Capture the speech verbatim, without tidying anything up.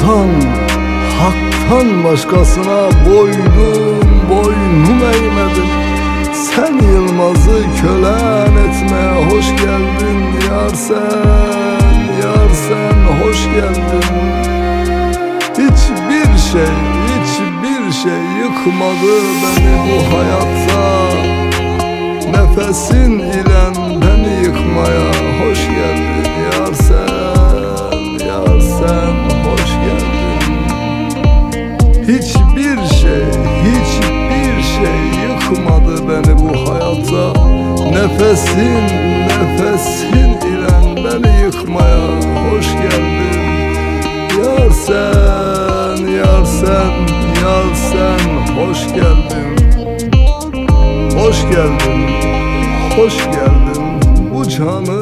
Haktan, Haktan başkasına boynum boynum eğmedim. Sen Yılmaz'ı kölen etmeye hoş geldin yar sen, yar sen hoş geldin. Hiçbir şey, hiçbir şey yıkmadı beni bu hayatta. Nefesin ile beni yıkmaya hoş geldin yar sen, yar sen hoş geldin. Hiçbir şey, hiçbir şey yıkmadı beni bu hayatta. Nefesin, nefesin ile beni yıkmaya hoş geldin. Yar sen, yar sen, yar sen hoş geldin. Hoş geldin, hoş geldin. Bu canı